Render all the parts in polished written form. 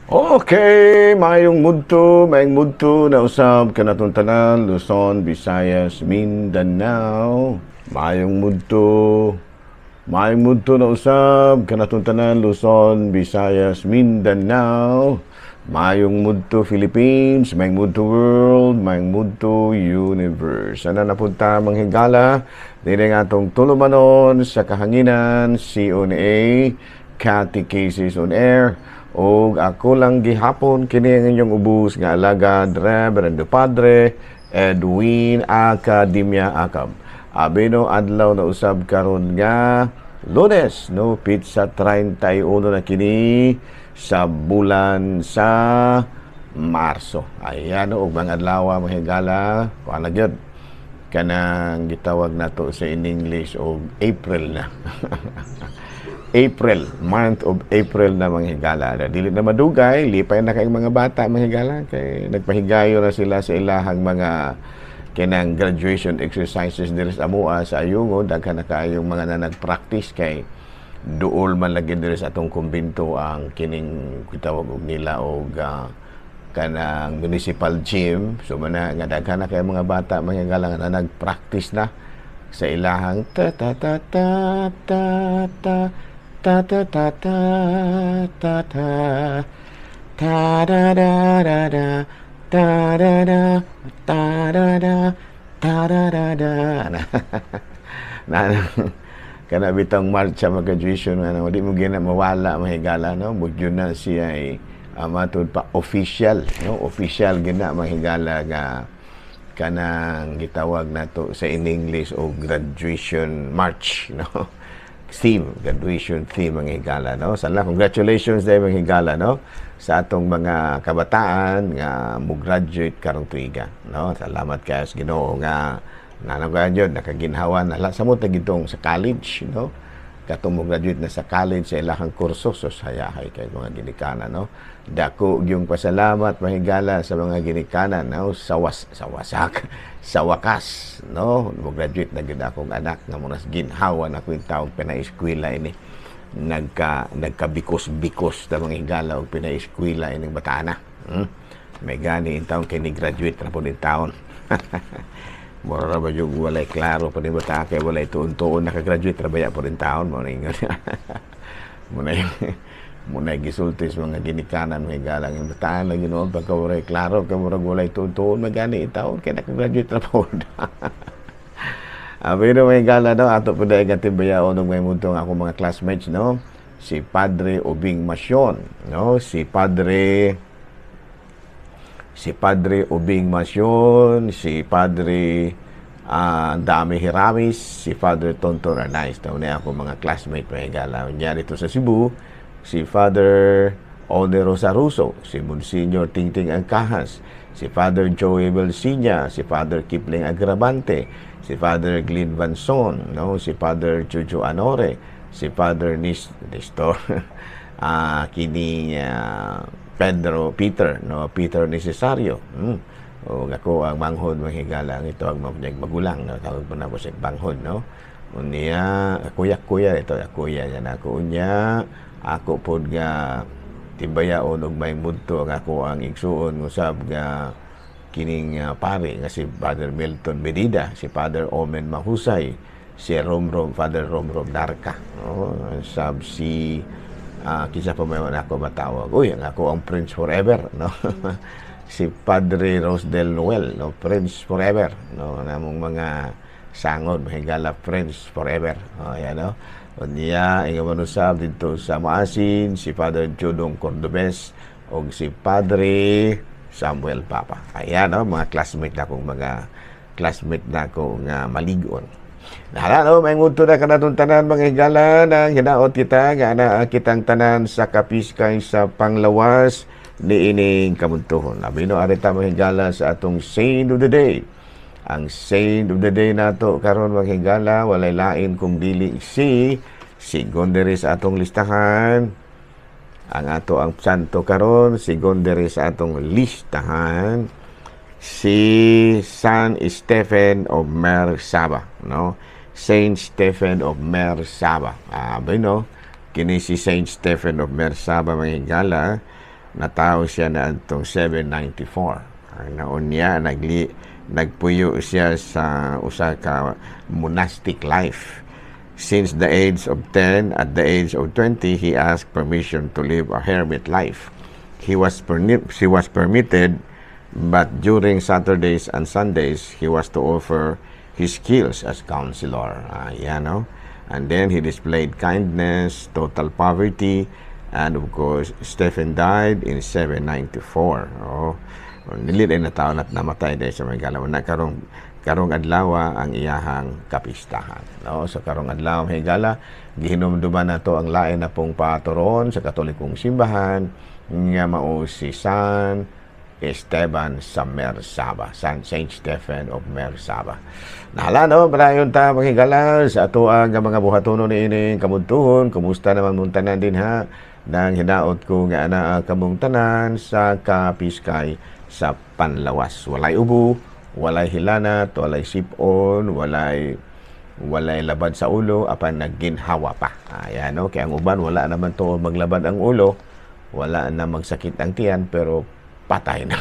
Okay, mayong mudto na usab kanatong tanan, Luzon, Visayas, Mindanao. Mayong mudto na usab kanatong tanan, Luzon, Visayas, Mindanao. Mayong mudto Philippines, mayong mudto world, mayong mudto universe. Ana napunta, mga higala, dili nga atong tulumanon sa kahanginan, CONA, Catechesis on Air. Og ako lang gihapon kini ang inyong ubos nga alagad, Reverendo Padre Edwin Academia Acab. Abeno adlaw na usab karon nga Lunes, no, petsa 31 na kini sa bulan sa Marso. Ayan, no, ug mga adlaw, mga higala, kuan na gyud kanang gitawag nato sa in English og April na. April, month of April na, mga higala. Dili na madugay, lipay na kay mga bata, mga higala, kay nagpahigayo na sila sa ilahang mga kinang graduation exercises diri sa amoa sa Ayungon. Daghan na kaayong mga na nag-practice kay duol man lagi diri sa atong kumbento ang kining gitawag og nila og kanang municipal gym. So mana nga daghan na kay mga bata, mga higala, nga na nag-practice na sa ilahang ta ta ta ta ta ta ta ta ta ta ta ta ta da da da da ta da da ta da da ta da da da na na kana bitang marcha mag graduation nga di mo gina mawala, mahigala, no? Mudyo na siya ay matud pa official, no? Official gina, mahigala, nga kanang gitawag nato sa in English o graduation march, no? Theme, graduation theme, mga higala, no? Sana congratulations dahil, mga higala, no? Sa atong mga kabataan nga mo graduate karong tuiga, no? Salamat kay sa Ginoo nga nanagayan yun, nakaginhawa na samot na gitong sa college, no? Katong mo graduate na sa college sa ilahang kurso, so hayahay kay mga ginikanan, no? Dako yung pasalamat, mahigala, sa mga ginikanan, no? Sa wasak, sa wakas, no? Mo graduate na gid akong anak nga mo nas ginhawa na ko yung taong pinaeskwela ini. Nagkabikos-bikos na, mga higala, og pinaeskwela ining batana. May gani in taon kay ni graduate na po din taon. Mura ra ba yung walay klaro pa ni bata kay walay tuon-tuon, nakagraduate ra baya po rin taon mo na ingon. Mo na gisulti sa mga ginikanan, mga galang yung bataan lagi noon pagka walay klaro kay murag walay tuon-tuon, magani taon kay nakagraduate ra po. Pero may gala, no, ato po dahil tibayaon og may muntong ako mga classmates, no? Si Padre Ubing Masyon, no? Si Padre Ubing Masyon, si Padre Dami Hiramis, si Father Tonton Arnaiz. Taon na ako mga classmate, may gala. Niya dito sa Cebu, si Father Onero Saruso, si Monsignor Tingting Angkahas, si Father Joey Belsinya, si Father Kipling Agrabante, si Father Glenn Vanson, no? Si Father Jojo Anore, si Father Nestor, kini Pedro Peter, no? Peter Necesario. O ako ang manghod, mga higala, ang ito ang magulang, no? Tawag po na ko sa banghod, no? Unya kuya kuya ito kuya yan ako. Unya ako pod nga timbayaon og may mudto ang ako ang igsuon usab nga kining pare nga si Father Milton Medida, si Father Omen Mahusay, si Romrom, Father Romrom Darka, no? Sab si kinsa pa may ako matawag. Uy, ang ako ang Prince Forever, no? Si Padre Rosdel Noel, no? Prince Forever, no? Namong mga sangod, mahigala, Prince Forever. Oh, yan, no? Unya, inga manusab dito sa Maasin, si Father Jodong Cordobes, o si Padre Samuel Papa. Ayan, no? Mga classmate na ako nga maligon. Nahala, no, may ngunto na kanatong tanan, mga higala, nang hinaot kita, nga na kitang tanan sa kapiskay sa panglawas ni ining kamuntuhon. Labi no, arita, mga higala, sa atong saint of the day. Ang saint of the day nato karon, mga higala, walay lain kung dili si sigon diri sa atong listahan. Ang ato ang santo karon, sigon diri sa atong listahan, si San Stephen of Mersaba, no? Saint Stephen of Mersaba. Ah, no? Kini si Saint Stephen of Mersaba, mga higala. Natawo siya na atong 794. Naunya nagpuyo siya sa usa ka monastic life. Since the age of 10, at the age of 20, he asked permission to live a hermit life. He was permitted, but during Saturdays and Sundays, he was to offer his skills as counselor. Yan, no? And then he displayed kindness, total poverty, and of course, Stephen died in 794. Oh, dili na taon at namatay dahil sa mga na karong karong adlaw ang iyahang kapistahan. No? So karong adlaw, higala, gihinumduman nato ang lain na pong patoron sa Katolikong Simbahan nga mao si San Esteban sa Mersaba, Saint Stephen of Mersaba. Nahala no, padayon ta, maghigala, sa ato ang mga buhatono ni ining kamuntuhon. Kumusta naman mong tanan din ha? Nang hinaot ko nga ana kamong tanan sa kapiskay sa panlawas. Walay ubo, walay hilanat, walay sipon, walay labad sa ulo, apan nagginhawa pa. Ayan no, kaya ang uban wala naman to maglabad ang ulo, wala na magsakit ang tiyan, pero patay na.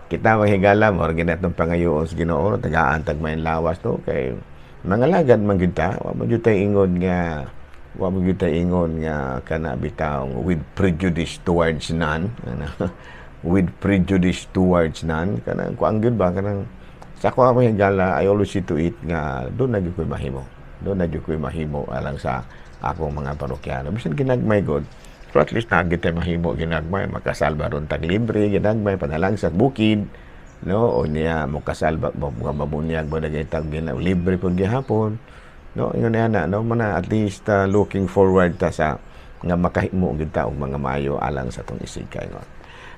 Kita, maghigala, mo ginatong pangayoon sa Ginoo, tagaan tag may lawas to kay mga lagad man gyud ta, wa man gyud tay ingon nga kana bitawng with prejudice towards none. Ano? With prejudice towards none, kanang kuang gyud ba, kanang sa ako, mahigala, I always see to it nga duna gyud ko'y mahimo. Duna gyud ko'y mahimo alang sa akong mga parokyano. Bisan ginagmay god, pero at least naa tay mahimo ginagmay, makasalba ron tag libre, ginagmay, panalang sa bukid, no? O niya, mukasalba, mga mabunyag ba na tag libre pud gihapon. No, ingon na, no, mana at least looking forward ta sa nga makahimo gyud ta og mga maayo alang sa atong isigkaingon.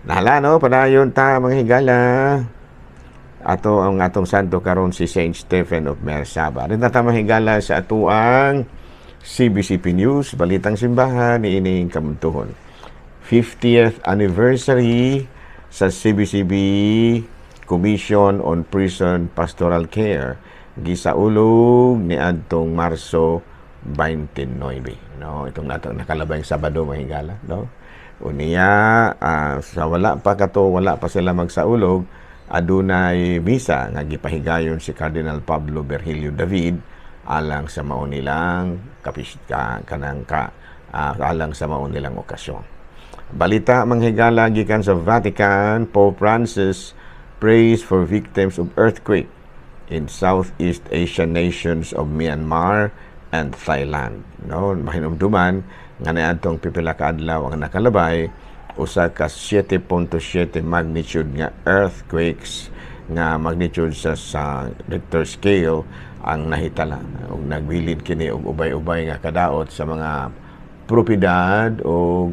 Nahala no, padayon ta, mga higala. Ato ang atong santo karon si Saint Stephen of Mersaba. Rin ta, mahigala, sa atuang CBCP News, Balitang Simbahan, niining kamuntuhon. 50th anniversary sa CBCP Commission on Prison Pastoral Care gisaulog ni adtong Marso 29. No, itong natong nakalabay Sabado, mahigala, no? Unya sa wala pa kato, wala pa sila magsaulog, adunay misa nga gipahigayon si Cardinal Pablo Virgilio David alang sa mao nilang kapis ka, kanang ka alang sa mao nilang okasyon. Balita, manghigala, gikan sa Vatican, Pope Francis prays for victims of earthquake in Southeast Asian nations of Myanmar and Thailand. No, mahinumduman nga niadtong pipila ka adlaw ang nakalabay, usa ka 7.7 magnitude nga earthquakes nga magnitude sa Richter scale ang nahitala ug nagbilin kini og ubay-ubay nga kadaot sa mga propiedad o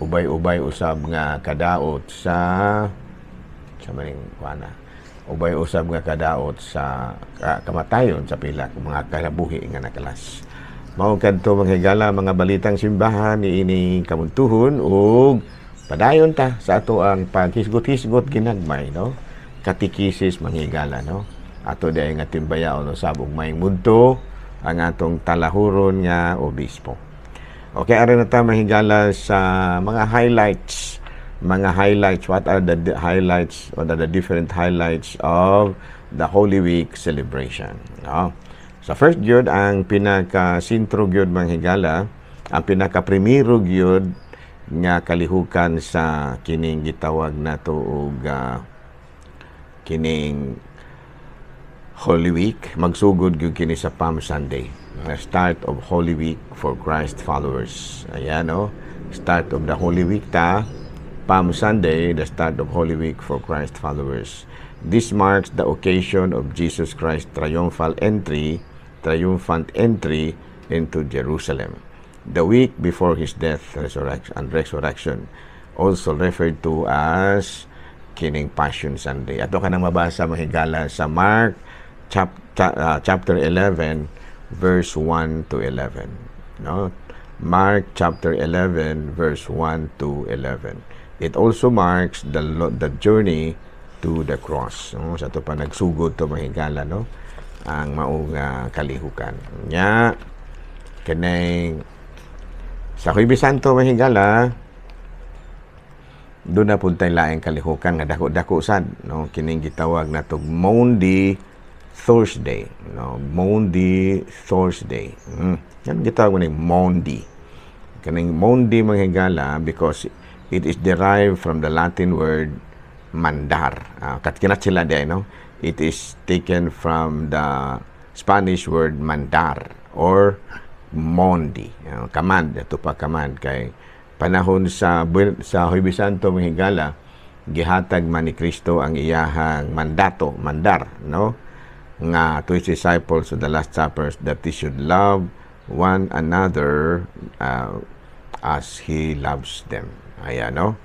ubay-ubay usab nga kadaot sa maning kuana, ubay usab nga kadaot sa kamatayon sa pila mga kalabuhi nga nakalas. Mao kadto, mga higala, mga balitang simbahan niini kamuntuhon ug padayon ta sa ato ang paghisgot-hisgot ginagmay, no, katikisis, manghigala, no, ato diay nga timbayaon usab og maayong mudto ang atong talahuron nga obispo. Okay, ari na ta, mahigala, sa mga highlights. Mga highlights, what are the highlights? What are the different highlights of the Holy Week celebration? No? Sa first gyud, ang pinaka-sentro gyud, manghigala, ang pinaka-primero gyud nga kalihukan sa kining gitawag nato og kining Holy Week, magsugod gyud kini sa Palm Sunday. The start of Holy Week for Christ followers. Ayan, no? Start of the Holy Week ta. Palm Sunday, the start of Holy Week for Christ followers. This marks the occasion of Jesus Christ's triumphant entry into Jerusalem, the week before his death, resurrection, and resurrection, also referred to as kining Passion Sunday. Ato ka nang mabasa, mahigala, sa Mark chapter 11 verse 1 to 11, no? Mark chapter 11 verse 1 to 11. It also marks the journey to the cross, no? Sa ato pa nagsugod to, mahigala, no, ang maong kalihukan nya kining sa Huwebes Santo, mahigala. Duna pud tay laing kalihukan nga dako-dako sad, no? Kining gitawag natog Maundy Thursday, no? Maundy Thursday. Yan gitawag ni Maundy. Kaning Maundy, mga higala, because it is derived from the Latin word mandar. Katkinat sila di, no? It is taken from the Spanish word mandar or Maundy. Command, ito pa command kay panahon sa Huwebes Santo, mga higala, gihatag man ni Kristo ang iyahang mandato, mandar, no? Nga to his disciples of the Last Supper that they should love one another as he loves them. Ayan, no?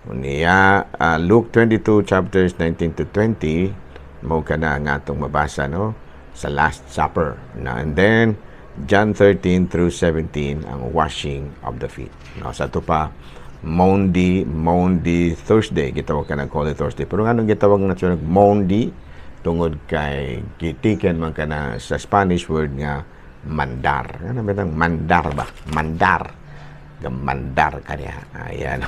Unya, Luke 22 chapters 19 to 20, mao kana nga atong mabasa, no? Sa Last Supper. Na, and then, John 13 through 17, ang washing of the feet. No, sa ato pa, Maundy Thursday, gitawag ka ng Holy Thursday. Pero nganong gitawag na siya Maundy? Tungod kay gi-taken man kana sa Spanish word nga mandar. Ano ba mandar ba? Mandar. Mandar kaniya. Ayan.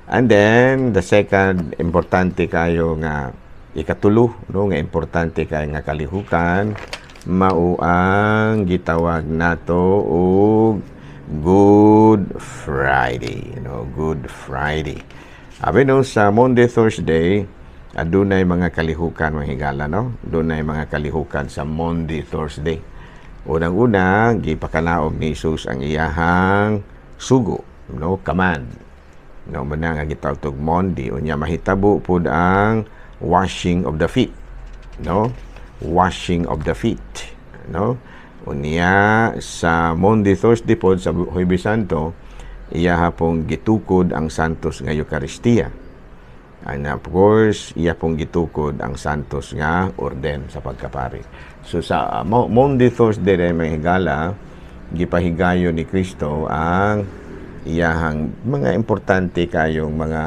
And then, the second, importante kayo nga ikatulo, no, nga importante kayo nga kalihukan, mao ang gitawag nato og Good Friday, no? Good Friday. Abi no, sa Maundy Thursday adunay mga kalihukan, mga higala, no? Dunay mga kalihukan sa Maundy Thursday. Unang-una, gipakanaog ni Jesus ang iyahang sugo, no, command, no? Mao nga gitawag og Maundy. Unya mahitabo pud ang washing of the feet, no? Washing of the feet, no? Unya sa Maundy Thursday pod, sa Huwebes Santo, iya pong gitukod ang Santos nga Eucharistia. And of course, iya pong gitukod ang Santos nga orden sa pagkapari. So sa Maundy Thursday rin, mga higala, gipahigayon ni Kristo ang iyahang mga importante kayong mga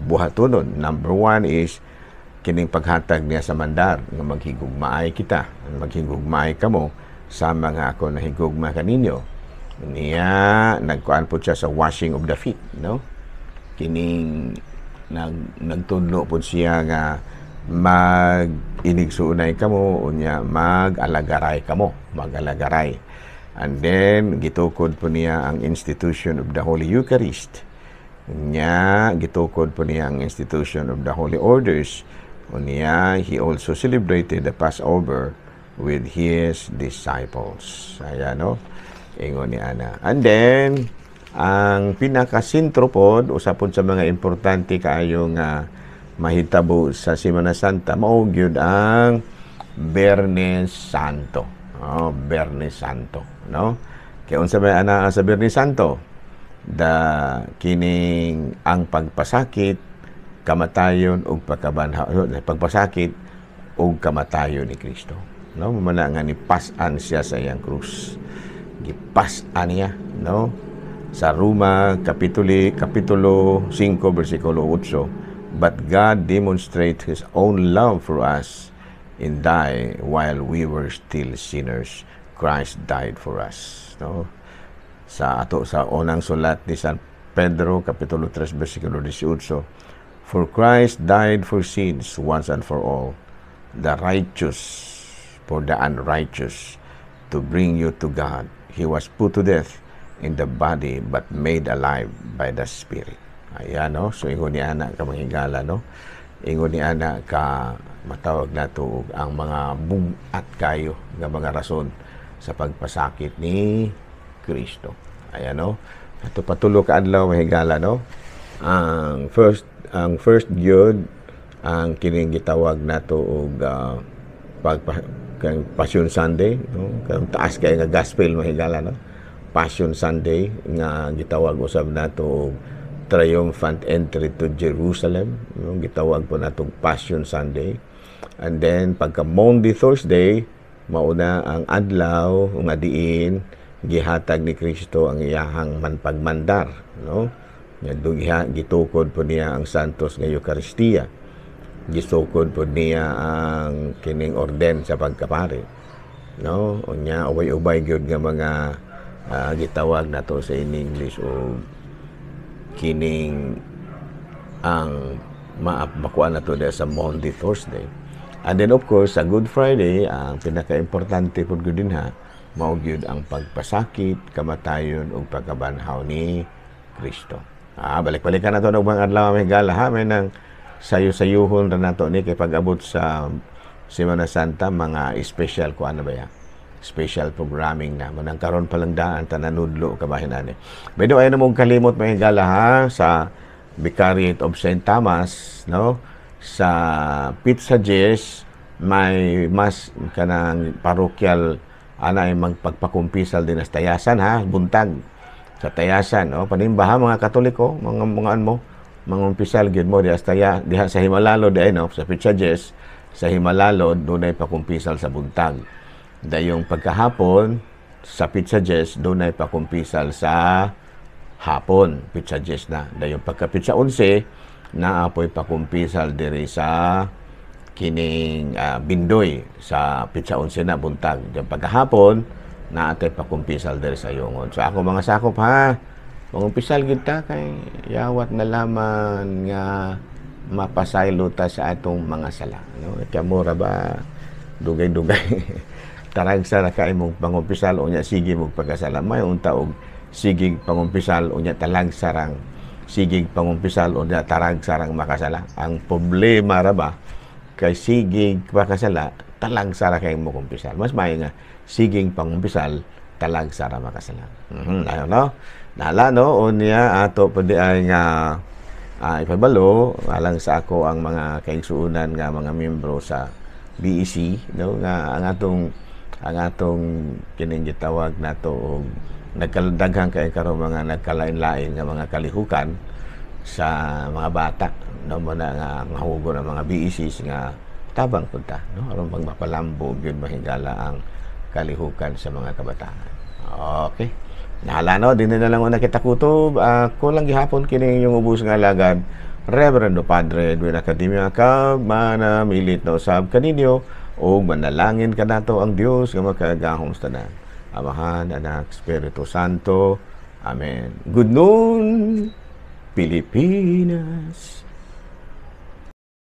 buhatonon. Number one is kining paghatag niya sa mandar nga maghigugmaay kita, maghigugmaay kamo sa mga ako nahigugma kaninyo. Niya nagkuan po siya sa washing of the feet, no? Kining nagtudlo po siya nga mag inigsuonay kamo, unya mag-alagaray kamo, mag-alagaray. And then gitukod po niya ang institution of the Holy Eucharist. Unya gitukod po niya ang institution of the Holy Orders. Unya he also celebrated the Passover with his disciples. Ayan, no? Ingon ni ana. And then ang pinakasentro pod, usa pod sa mga importante kaayo nga mahitabo sa Semana Santa, mao gyud ang Biyernes Santo. Oh, Biyernes Santo, no? Kay unsa may ana sa Biyernes Santo? The kining ang pagpasakit, kamatayon ug pagkabanhaw, pagpasakit ug kamatayon ni Kristo. No, mao na nga nipas-an siya sa iyang krus. Gipas-an niya, no? Sa Roma kapitulo 5 bersikulo 8, "But God demonstrates his own love for us in that while we were still sinners, Christ died for us," no? Sa ato sa unang sulat ni San Pedro kapitulo 3 bersikulo 18, "For Christ died for sins once and for all, the righteous for the unrighteous, to bring you to God. He was put to death in the body but made alive by the Spirit." Ayan, no? So, ingon ni ana ka mga higala, no? Ingon ni ana ka matawag nato ang mga bugat kayo nga mga rason sa pagpasakit ni Kristo. Ayan, no? Ato patulo ka adlaw, mga higala, no? Ang first gyud ang kining gitawag nato og pag kang Passion Sunday, no? Kang taas kay nga gospel, mga higala, no? Passion Sunday nga gitawag usab nato og triumphant entry to Jerusalem, no? Gitawag po nato Passion Sunday. And then pagka Maundy Thursday, mauna ang adlaw nga diin gihatag ni Kristo ang iyahang manpagmandar, no? Nga dugha gitukod po niya ang Santos nga Eucharistia. Gisukod po niya ang kining orden sa pagkapari. No? Unya ubay-ubay gyud nga mga gitawag nato sa in English o Kining ang makuha na to sa Maundy Thursday. And then, of course, sa Good Friday, ang pinaka-importante pud gud din ha, mao gyud ang pagpasakit, kamatayon ug pagkabanhaw ni Kristo. Balik-balikan nato og mga adlaw, mga higala, ha, may nang sayo-sayuhon ra nato ni kay pag-abot sa Semana Santa, mga special ko ano ba ya? Special programming na. Manang karon pa lang daan tananudlo kabahin ani. By the way, ano mong kalimot, mga higala, ha, sa Vicariate of St. Thomas, no? Sa Pizza Jess, may mas kanang parokyal ana ay magpagpakumpisal din sa Tayasan ha, buntag sa Tayasan, no? Panimba ha, mga Katoliko, mga ano mo, mga umpisal gyud mo diha sa taya, diha sa Himalalo di no, sa Pizza Jess, sa Himalalo dunay pakumpisal sa buntag. Dayong pagkahapon sa Pizza Jess dunay pakumpisal sa hapon, Pizza Jess na. Dayong pagka Pizza 11 naapoy pakumpisal diri sa kining Bindoy sa Pizza 11 na buntag. Dayong pagkahapon naatay pakumpisal diri sa Yongon. So ako mga sakop ha, mangumpisal gid ta kay yawat na laman nga mapasaylo ta sa atong mga sala, no? Kamo ra ba dugay-dugay tarag sa ra ka imong pangumpisal, unya sige mo pagkasala. May unta og sigig pangumpisal unya talag sarang sigig pangumpisal unya tarag sarang makasala. Ang problema ra ba kay sigig pakasala, talag sara kay mo kumpisal. Mas maayo nga sigig pangumpisal, talag sara makasala. Ayo no. Nala no, unya ato pwede ay nga ipabalo alang sa ako ang mga kaigsuonan nga mga miyembro sa BEC, no, nga ang atong kining gitawag nato og nagkadaghan kay karon mga nagkalain-lain nga mga kalihukan sa mga bata, no, mo na nga ang hugo ng mga BECs nga tabang punta, no, aron pag mapalambo gyud, mahigala, ang kalihukan sa mga kabataan. Okay. Nahala no, din na lang una kita kutob. Kulang gihapon kini inyong ubos nga alagad, Reverendo Padre Edwin Academia kag manamilit na usab kaninyo ug manalangin kanato ang Dios nga makagagahom sa tanan. Amahan, Anak, Espiritu Santo. Amen. Good noon, Pilipinas.